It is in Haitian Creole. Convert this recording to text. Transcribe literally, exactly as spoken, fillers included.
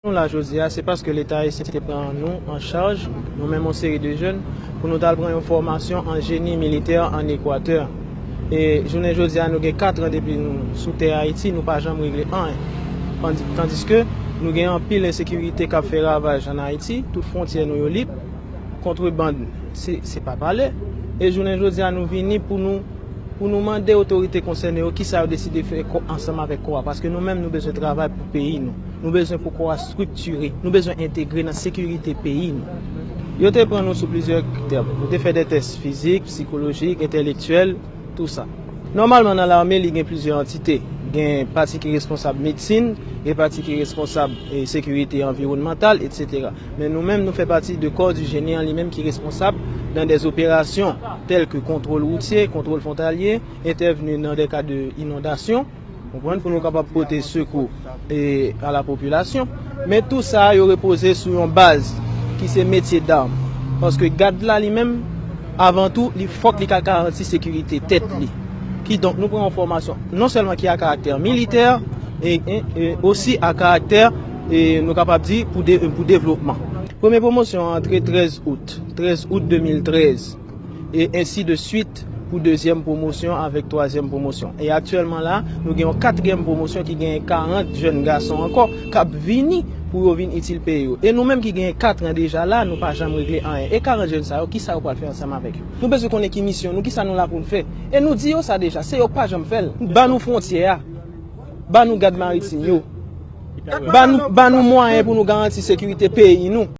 Nou la jodi a, se paske Leta ayisyen te pran nou an chaj, nou menm yon seri de jèn, pou nou t al pran yon fòmasyon an jeni militè ann Ekwatè. E jounen jodi a, nou gen kat an depi nou sou tè Ayiti, nou pa janm regle anyen. Tandi-, tandiske nou gen anpil ensekirite k ap fè ravaj ann Ayiti, tout fwontyè nou yo lib, kontrebann, se, se pa pale. E jounen jodi a, nou vini pou nou, pou nou mande otorite konsène yo kisa yo deside fè kò, ansanm avèk kò a. Paske nou menm, nou bezwen travay pou peyi nou. Nou bezwen pou kò a estriktire. Nou bezwen entegre nan sekirite peyi nou. Yo te pran nou sou plizyè tèm. Nou te fè de tès fizik, sikolojik, entèlektyèl, tou sa. Nòmalman, nan lame, li gen plizyè antite. Gen pati ki responsab medsin, gen pati ki responsab, e, sekirite anviwònmantal, etsetera. Men nou menm, nou fè pati de kò di jeni an li menm ki responsab nan de operasyon tèl ke kontwòl woutye, kontwòl fwontalye, entèvni nan de ka de inondasyon, konprann, pou nou kapab pote sekou e a la popilasyon. Men tou sa yo repoze sou yon baz ki se metye dam. Paske gad la li menm, avan tou, li fòk li ka garanti sekirite tèt li. Kidonk, nou pran yon fòmasyon non sèlman ki a karaktè militè, e, e, e osi a karaktè, e, nou kapab di, pou de-, pou devlopman. Premye pwomosyon an antre trèz out, trèz out de mil trèz, e ensi de swit pou dezyèm pwomosyon avèk twazyèm pwomosyon. E aktyèlman la, nou gen yon katriyèm pwomosyon ki genyen karant jèn gason ankò k ap vini pou yo vin itil peyi yo. E nou menm ki genyen kat an deja la, nou pa janm regle anyen. E karant jèn sa yo, kisa yo pral fè ansanm avèk yo? Nou bezwen konnen ki misyon nou, kisa nou la pou n fè. E nou di yo sa deja, se yo k pa janm fè l. Ban nou fwontyè a. Ban nou gad maritim yo. Ban nou, ban nou mwayen pou nou garanti sekirite peyi nou.